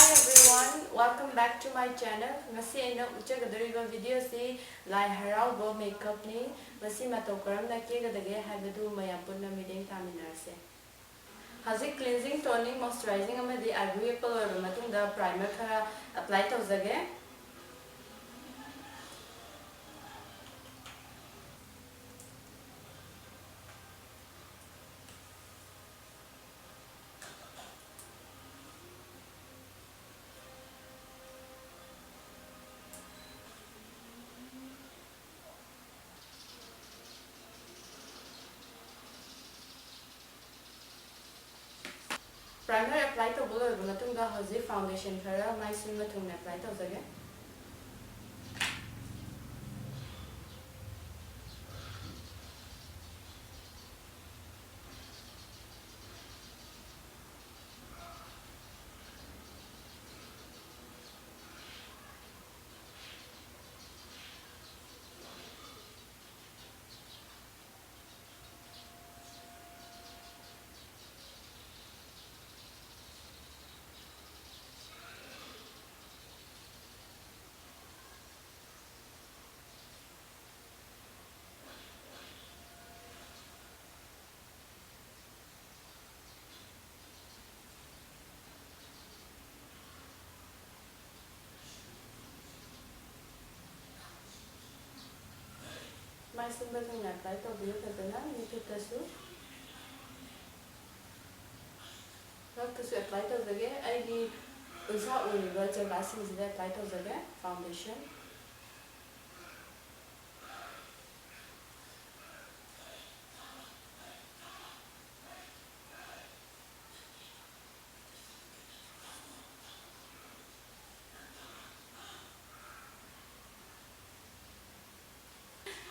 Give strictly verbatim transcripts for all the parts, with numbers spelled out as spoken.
Hi everyone, welcome back to my channel. ꯉꯁꯤ ꯑꯩꯅ ꯎꯠꯆꯒꯗꯧꯔꯤꯕ video ꯑꯁꯤ ꯂꯥꯏ ꯍꯔꯥꯎꯕ makeup ꯅꯤ꯫ ꯃꯁꯤ ꯃꯇꯧ ꯀꯔꯝꯅ ꯀꯦꯒꯗꯒꯦ ꯍꯥꯏꯕꯗꯨ ꯃꯌꯥꯝ ꯄꯨꯟꯅ ꯃꯤꯠꯌꯦꯡ ꯇꯥꯃꯤꯟꯅꯔꯁꯦ꯫ ꯍꯧꯖꯤꯛ cleansing, toning, moisturizing ꯑꯃꯗꯤ eyebrow ꯌꯦꯛꯄ ꯂꯣꯏꯔꯕ ꯃꯇꯨꯡꯗ primer ꯈꯔ apply ꯇꯧꯖꯒꯦ꯫ Primer apply ꯇꯧꯕ ꯂꯣꯏꯔꯕ ꯃꯇꯨꯡꯗ ꯍꯧꯖꯤꯛ foundation ꯈꯔ ꯃꯥꯏ ꯁꯤꯟꯕ ꯊꯨꯡꯅ apply ꯇꯧꯖꯒꯦ꯫ ꯃꯥꯏ ꯁꯤꯟꯕ ꯊꯨꯡꯅ apply ꯇꯧꯕꯤꯌꯨ ꯐꯖꯅ ꯃꯤꯠꯊꯨꯞꯇꯁꯨ꯫ ꯉꯛꯇꯁꯨ apply ꯇꯧꯖꯒꯦ꯫ ꯑꯩꯒꯤ ꯎꯟꯁꯥ ꯎꯔꯤꯕ ꯖꯒꯥꯁꯤꯡꯁꯤꯗ apply ꯇꯧꯖꯒꯦ foundation꯫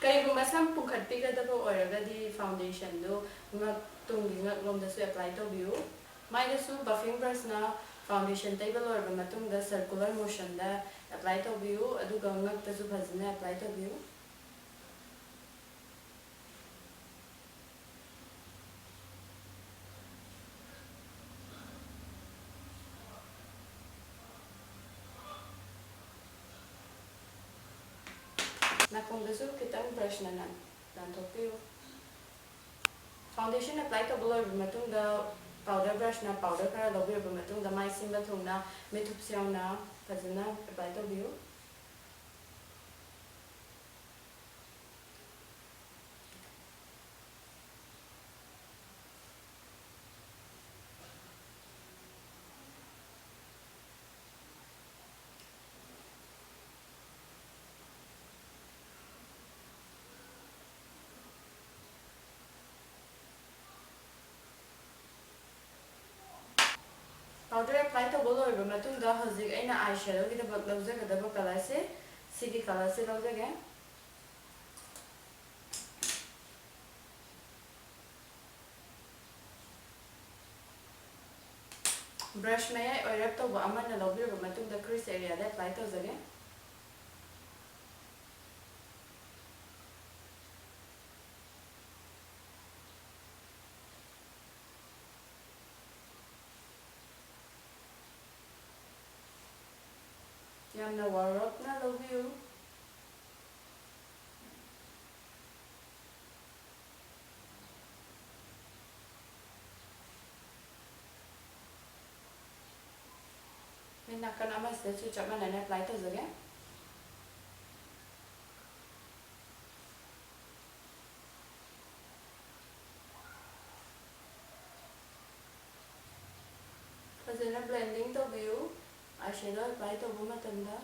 ꯀꯔꯤꯒꯨꯝꯕ ꯁꯝ ꯄꯨꯡꯈꯠꯄꯤꯒꯗꯕ ꯑꯣꯏꯔꯒꯗꯤ foundation ꯗꯨ ꯉꯛ, ꯇꯨꯡꯒꯤ ꯉꯛꯂꯣꯝꯗꯁꯨ apply ꯇꯧꯕꯤꯌꯨ꯫ ꯃꯥꯏꯗꯁꯨ buffing brush ꯅ foundation ꯇꯩꯕ ꯂꯣꯏꯔꯕ ꯃꯇꯨꯡꯗ circular motion ꯗ apply ꯇꯧꯕꯤꯌꯨ, ꯑꯗꯨꯒ ꯉꯛꯇꯁꯨ ꯐꯖꯅ apply ꯇꯧꯕꯤꯌꯨ꯫ ꯅꯥꯀꯣꯡꯗꯁꯨ ꯈꯤꯇꯪ ꯕ꯭ꯔꯁꯅ ꯅꯥꯟ-, ꯅꯥꯟꯊꯣꯛꯄꯤꯌꯨ꯫ ꯐꯥꯎꯟꯗꯦꯁꯟ ꯑꯦꯄ꯭ꯂꯥꯏ ꯇꯧꯕ ꯂꯣꯏꯔꯕ ꯃꯇꯨꯡꯗ, ꯄꯥꯎꯗꯔ ꯕ꯭ꯔꯁꯅ ꯄꯥꯎꯗꯔ ꯈꯔ ꯂꯧꯕꯤꯔꯕ ꯃꯇꯨꯡꯗ, ꯃꯥꯏ ꯁꯤꯟꯕ ꯊꯨꯡꯅ ꯃꯤꯠꯊꯨꯞꯁꯦ ꯌꯥꯎꯅ ꯐꯖꯅ ꯑꯦꯄ꯭ꯂꯥꯏ ꯇꯧꯕꯤꯌꯨ꯫ ꯄꯥꯎꯗꯔ ꯑꯦꯄ꯭ꯂꯥꯏ ꯇꯧꯕ ꯂꯣꯏꯔꯕ ꯃꯇꯨꯡꯗ, ꯍꯧꯖꯤꯛ ꯑꯩꯅ ꯑꯥꯏ ꯁꯦꯗꯣꯒꯤꯗꯃꯛ ꯂꯧꯖꯒꯗꯕ ꯀꯂꯔꯁꯦ, ꯁꯤꯒꯤ ꯀꯂꯔꯁꯦ ꯂꯧꯖꯒꯦ꯫ ꯕ꯭ꯔꯁ ꯃꯌꯥꯏ ꯑꯣꯏꯔꯞ ꯇꯧꯕ ꯑꯃꯅ ꯂꯧꯕꯤꯔꯕ ꯃꯇꯨꯡꯗ, ꯀ꯭ꯔꯤꯁ ꯑꯦꯔꯤꯌꯥꯗ ꯑꯦꯄ꯭ꯂꯥꯏ ꯇꯧꯖꯒꯦ꯫ ꯌꯥꯝꯅ ꯋꯥꯔꯞꯅ ꯂꯧꯕꯤꯌꯨ꯫ ꯃꯤꯠ ꯅꯥꯀꯟ ꯑꯃꯁꯤꯗꯁꯨ ꯆꯞ ꯃꯥꯟꯅꯅ ꯑꯦꯄ꯭ꯂꯥꯏ ꯇꯧꯖꯒꯦ꯫ ꯐꯖꯅ ꯕ꯭ꯂꯦꯟꯗꯤꯡ ꯇꯧꯕꯤꯌꯨ, ꯑꯥꯏ ꯁꯦꯗꯣ ꯑꯦꯄ꯭ꯂꯥꯏ ꯇꯧꯕ ꯃꯇꯝꯗ꯫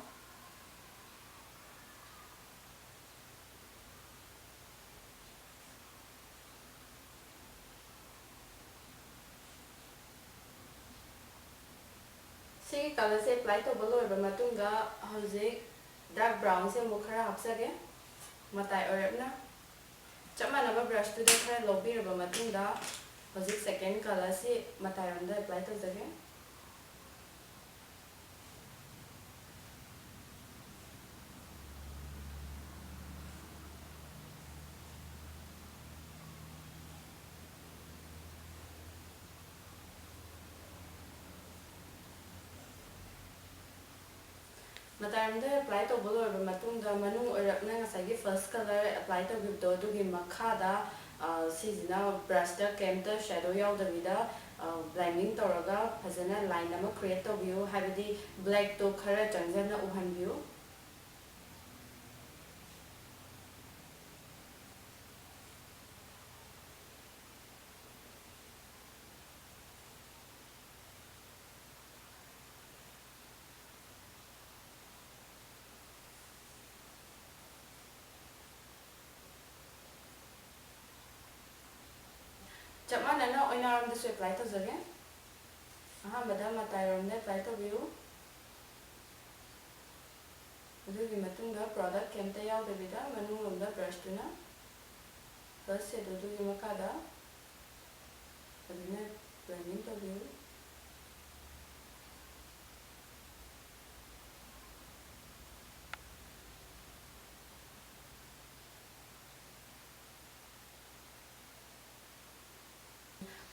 ꯁꯤꯒꯤ ꯀꯂꯔꯁꯦ ꯑꯦꯄ꯭ꯂꯥꯏ ꯇꯧꯕ ꯂꯣꯏꯔꯕ ꯃꯇꯨꯡꯗ, ꯍꯧꯖꯤꯛ ꯗꯥꯔꯛ ꯕ꯭ꯔꯥꯎꯟꯁꯦ ꯑꯃꯨꯛ ꯈꯔ ꯍꯥꯞꯆꯒꯦ, ꯃꯇꯥꯏ ꯑꯣꯏꯔꯞꯅ꯫ ꯆꯞ ꯃꯥꯟꯅꯕ ꯕ꯭ꯔꯁꯇꯨꯗ ꯈꯔ ꯂꯧꯕꯤꯔꯕ ꯃꯇꯨꯡꯗ, ꯍꯧꯖꯤꯛ ꯁꯦꯀꯦꯟ ꯀꯂꯔꯁꯤ ꯃꯇꯥꯏꯔꯣꯝꯗ ꯑꯦꯄ꯭ꯂꯥꯏ ꯇꯧꯖꯒꯦ꯫ ꯃꯇꯥꯏꯔꯣꯝꯗ ꯑꯦꯄ꯭ꯂꯥꯏ ꯇꯧꯕ ꯂꯣꯏꯔꯕ ꯃꯇꯨꯡꯗ, ꯃꯅꯨꯡ ꯑꯣꯏꯔꯞꯅ ꯉꯁꯥꯏꯒꯤ ꯐꯥꯔꯁ ꯀꯂꯔ ꯑꯦꯄ꯭ꯂꯥꯏ ꯇꯧꯈꯤꯕꯗꯣ, ꯑꯗꯨꯒꯤ ꯃꯈꯥꯗ, ꯑ, ꯁꯤꯁꯤꯅ ꯕ꯭ꯔꯁꯇ ꯀꯩꯝꯇ ꯁꯦꯗꯣ ꯌꯥꯎꯗꯕꯤꯗ, ꯑ, ꯕ꯭ꯂꯦꯟꯗꯤꯡ ꯇꯧꯔꯒ ꯐꯖꯅ ꯂꯥꯏꯟ ꯑꯃ ꯀ꯭ꯔꯤꯌꯦꯠ ꯇꯧꯕꯤꯌꯨ, ꯍꯥꯏꯕꯗꯤ ꯕ꯭ꯂꯦꯛꯇꯣ ꯈꯔ ꯆꯪꯖꯟꯅ ꯎꯍꯟꯕꯤꯌꯨ꯫ ꯆꯞ ꯃꯥꯟꯅꯅ ꯑꯣꯏꯅꯥꯔꯣꯝꯗꯁꯨ ꯑꯦꯄ꯭ꯂꯥꯏ ꯇꯧꯖꯒꯦ꯫ ꯑꯍꯥꯟꯕꯗ ꯃꯇꯥꯏꯔꯣꯝꯗ ꯑꯦꯄ꯭ꯂꯥꯏ ꯇꯧꯕꯤꯌꯨ꯫ ꯑꯗꯨꯒꯤ ꯃꯇꯨꯡꯗ ꯄ꯭ꯔꯣꯗꯛ ꯀꯩꯝꯇ ꯌꯥꯎꯗꯕꯤꯗ ꯃꯅꯨꯡꯂꯣꯝꯗ ꯕ꯭ꯔꯁꯇꯨꯅ ꯐꯥꯔꯁ ꯁꯦꯗꯣꯗꯨꯒꯤ ꯃꯈꯥꯗ ꯐꯖꯅ ꯕ꯭ꯂꯦꯟꯗꯤꯡ ꯇꯧꯕꯤꯌꯨ꯫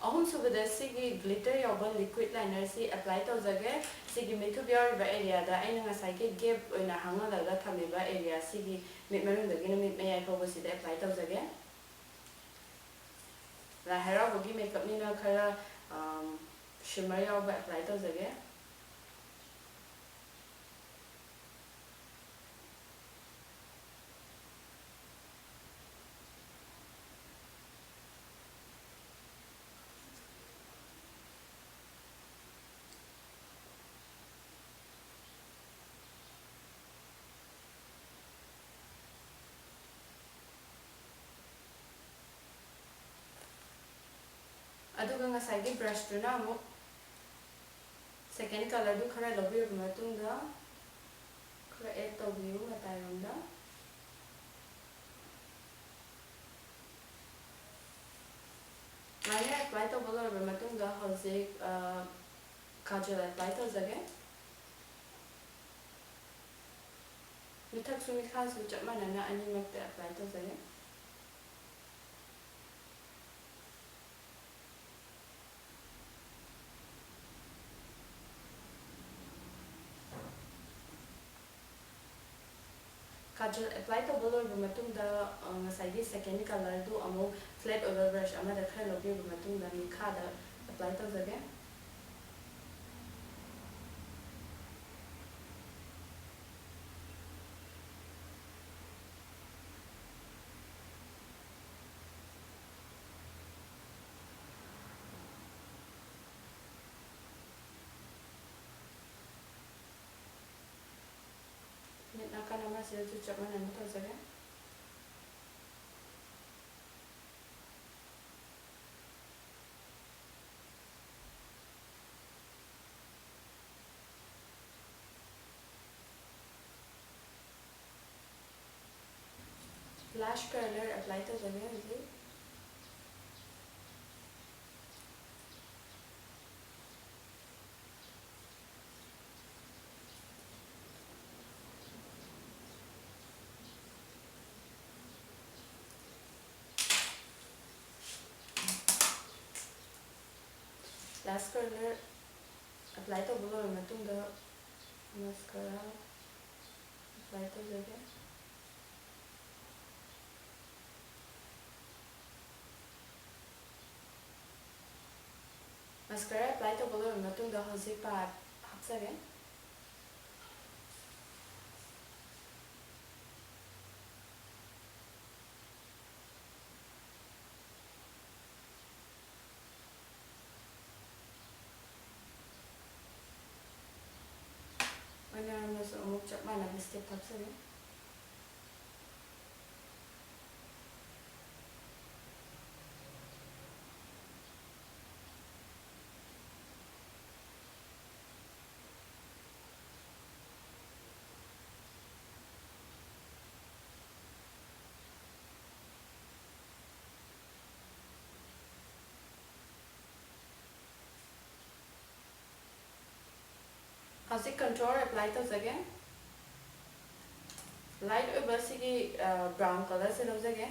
ꯑꯍꯨꯝꯁꯨꯕꯗ ꯁꯤꯒꯤ ꯒ꯭ꯂꯤꯇꯔ ꯌꯥꯎꯕ ꯂꯤꯀ꯭ꯋꯤꯠ ꯂꯥꯏꯅꯔꯁꯤ ꯑꯦꯄ꯭ꯂꯥꯏ ꯇꯧꯖꯒꯦ꯫ ꯁꯤꯒꯤ ꯃꯤꯠꯊꯨꯞ ꯌꯥꯎꯔꯤꯕ ꯑꯦꯔꯤꯌꯥꯗ, ꯑꯩꯅ ꯉꯁꯥꯏꯒꯤ ꯒꯦꯞ ꯑꯣꯏꯅ ꯍꯥꯡꯍꯜꯂꯒ ꯊꯝꯃꯤꯕ ꯑꯦꯔꯤꯌꯥ, ꯁꯤꯒꯤ ꯃꯤꯠ ꯃꯅꯨꯡꯗꯒꯤꯅ ꯃꯤꯠ ꯃꯌꯥꯏ ꯐꯥꯎꯕꯁꯤꯗ ꯑꯦꯄ꯭ꯂꯥꯏ ꯇꯧꯖꯒꯦ꯫ ꯂꯥꯏ ꯍꯔꯥꯎꯕꯒꯤ ꯃꯦꯀꯞꯅꯤꯅ ꯈꯔ, ꯑꯝ, ꯁꯤꯃꯔ ꯌꯥꯎꯕ ꯑꯦꯄ꯭ꯂꯥꯏ ꯇꯧꯖꯒꯦ꯫ ꯑꯗꯨꯒ ꯉꯁꯥꯏꯒꯤ ꯕ꯭ꯔꯁꯇꯨꯅ ꯑꯃꯨꯛ ꯁꯦꯀꯦꯟ ꯀꯂꯔꯗꯨ ꯈꯔ ꯂꯧꯕꯤꯔꯕ ꯃꯇꯨꯡꯗ ꯈꯔ ꯑꯦꯗ ꯇꯧꯕꯤꯌꯨ ꯃꯇꯥꯏꯔꯣꯝꯗ꯫ ꯂꯥꯏꯅꯔ ꯑꯦꯄ꯭ꯂꯥꯏ ꯇꯧꯕ ꯂꯣꯏꯔꯕ ꯃꯇꯨꯡꯗ ꯍꯧꯖꯤꯛ, ꯑ, ꯀꯥꯖꯜ ꯑꯦꯄ꯭ꯂꯥꯏ ꯇꯧꯖꯒꯦ꯫ ꯃꯤꯊꯛꯁꯨ ꯃꯤꯈꯥꯁꯨ ꯆꯞ ꯃꯥꯟꯅꯅ ꯑꯅꯤꯃꯛꯇ ꯑꯦꯄ꯭ꯂꯥꯏ ꯇꯧꯖꯒꯦ꯫ ꯀꯥꯖꯜ ꯑꯦꯄ꯭ꯂꯥꯏ ꯇꯧꯕ ꯂꯣꯏꯔꯕ ꯃꯇꯨꯡꯗ, ꯑ, ꯉꯁꯥꯏꯒꯤ ꯁꯦꯀꯦꯟ ꯀꯂꯔꯗꯨ ꯑꯃꯨꯛ ꯐ꯭ꯂꯦꯠ ꯑꯣꯏꯕ ꯕ꯭ꯔꯁ ꯑꯃꯗ ꯈꯔ ꯂꯧꯕꯤꯔꯕ ꯃꯇꯨꯡꯗ ꯃꯤꯈꯥꯗ ꯑꯦꯄ꯭ꯂꯥꯏ ꯇꯧꯖꯒꯦ꯫ ꯃꯤꯠ ꯅꯥꯀꯟ ꯑꯃꯁꯤꯗꯁꯨ ꯆꯞ ꯃꯥꯟꯅꯅ ꯇꯧꯖꯒꯦ꯫ ꯕ꯭ꯂꯥꯁ ꯀꯂꯔ ꯑꯦꯄ꯭ꯂꯥꯏ ꯇꯧꯖꯒꯦ ꯍꯧꯖꯤꯛ꯫ ꯕ꯭ꯂꯥꯁ ꯀꯂꯔ ꯑꯦꯄ꯭ꯂꯥꯏ ꯇꯧꯕ ꯂꯣꯏꯔꯕ ꯃꯇꯨꯡꯗ ꯃꯁꯀꯔꯥ ꯑꯦꯄ꯭ꯂꯥꯏ ꯇꯧꯖꯒꯦ꯫ ꯃꯁꯀꯔꯥ ꯑꯦꯄ꯭ꯂꯥꯏ ꯇꯧꯕ ꯂꯣꯏꯔꯕ ꯃꯇꯨꯡꯗ ꯍꯧꯖꯤꯛ ꯄꯥꯗ ꯍꯥꯞꯆꯒꯦ꯫ ꯑꯣꯏꯅ ꯑꯃꯁꯨ ꯑꯃꯨꯛ ꯆꯞ ꯃꯥꯟꯅꯕ ꯁ꯭ꯇꯦꯞ ꯍꯥꯞꯆꯒꯦ꯫ ꯍꯧꯖꯤꯛ ꯀꯟꯇ꯭ꯔꯣꯂꯔ ꯑꯦꯄ꯭ꯂꯥꯏ ꯇꯧꯖꯒꯦ꯫ ꯂꯥꯏꯠ ꯑꯣꯏꯕ ꯁꯤꯒꯤ, ꯑ, ꯕ꯭ꯔꯥꯎꯟ ꯀꯂꯔꯁꯦ ꯂꯧꯖꯒꯦ꯫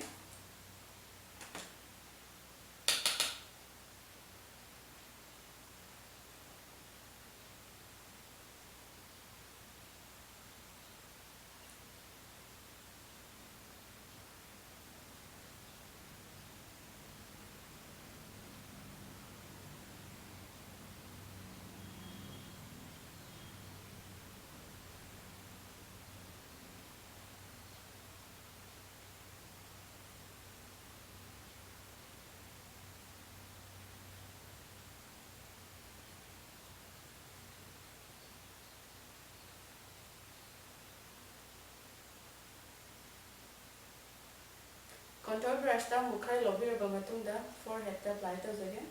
Contour brushꯇ ꯑꯃꯨꯛ ꯈꯔ ꯂꯧꯕꯤꯔꯕ ꯃꯇꯨꯡꯗ foreheadꯇ apply ꯇꯧꯖꯒꯦ꯫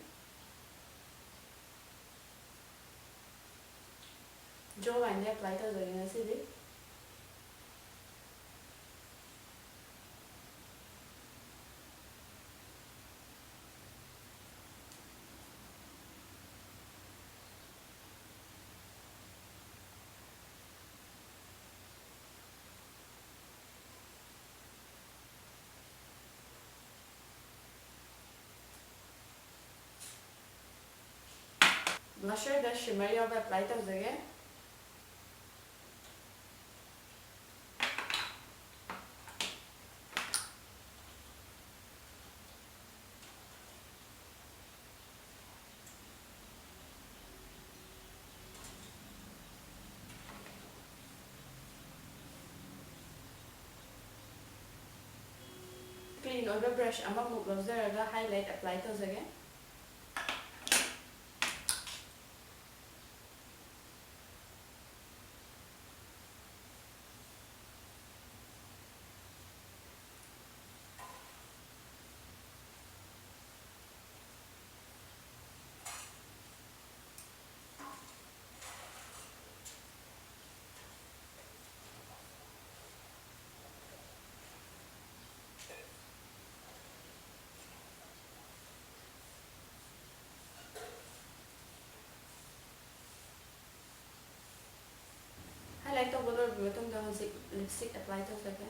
Jawlineꯗ apply ꯇꯧꯖꯒꯦ ꯉꯁꯤꯗꯤ꯫ Blusherꯗ shimmer ꯌꯥꯎꯕ apply ꯇꯧꯖꯒꯦ꯫ Clean ꯑꯣꯏꯕ brush ꯑꯃꯃꯨꯛ ꯂꯧꯖꯔꯒ highlight apply ꯇꯧꯖꯒꯦ꯫ Highlight ꯇꯧꯕ ꯂꯣꯏꯔꯕ ꯃꯇꯨꯡꯗ ꯍꯧꯖꯤꯛ lipstick apply ꯇꯧꯖꯒꯦ꯫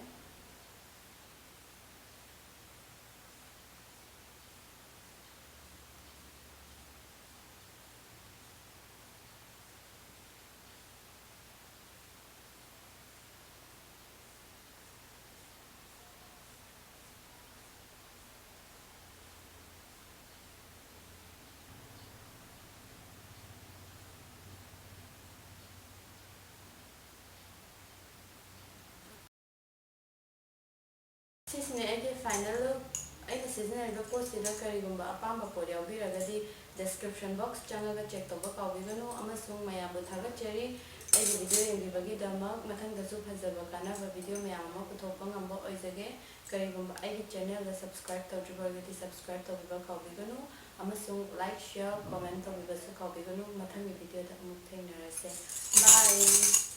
ꯁꯤꯁꯤꯅꯦ ꯑꯩꯒꯤ final look꯫ ꯑꯩꯅ ꯁꯤꯖꯤꯟꯅꯔꯤꯕ ꯄꯣꯠꯁꯤꯗ ꯀꯔꯤꯒꯨꯝꯕ ꯑꯄꯥꯝꯕ ꯄꯣꯠ ꯌꯥꯎꯕꯤꯔꯒꯗꯤ description box ꯆꯪꯉꯒ check ꯇꯧꯕ ꯀꯥꯎꯕꯤꯒꯅꯨ, ꯑꯃꯁꯨꯡ ꯃꯌꯥꯝꯕꯨ ꯊꯥꯒꯠꯆꯔꯤ꯫ ꯑꯩꯒꯤ video ꯌꯦꯡꯕꯤꯕꯒꯤꯗꯃꯛ꯫ ꯃꯊꯪꯗꯁꯨ ꯐꯖꯕ ꯀꯥꯟꯅꯕ video ꯃꯌꯥꯝ ꯑꯃ ꯄꯨꯊꯣꯛꯄ ꯉꯝꯕ ꯑꯣꯏꯖꯒꯦ꯫ ꯀꯔꯤꯒꯨꯝꯕ ꯑꯩꯒꯤ channelꯗ subscribe ꯇꯧꯗ꯭ꯔꯤꯕ ꯑꯣꯏꯔꯒꯗꯤ subscribe ꯇꯧꯕꯤꯕ ꯀꯥꯎꯕꯤꯒꯅꯨ, ꯑꯃꯁꯨꯡ like, share, comment ꯇꯧꯕꯤꯕꯁꯨ ꯀꯥꯎꯕꯤꯒꯅꯨ꯫ ꯃꯊꯪꯒꯤ videoꯗ ꯑꯃꯨꯛ ꯊꯦꯡꯅꯔꯁꯦ꯫ Bye!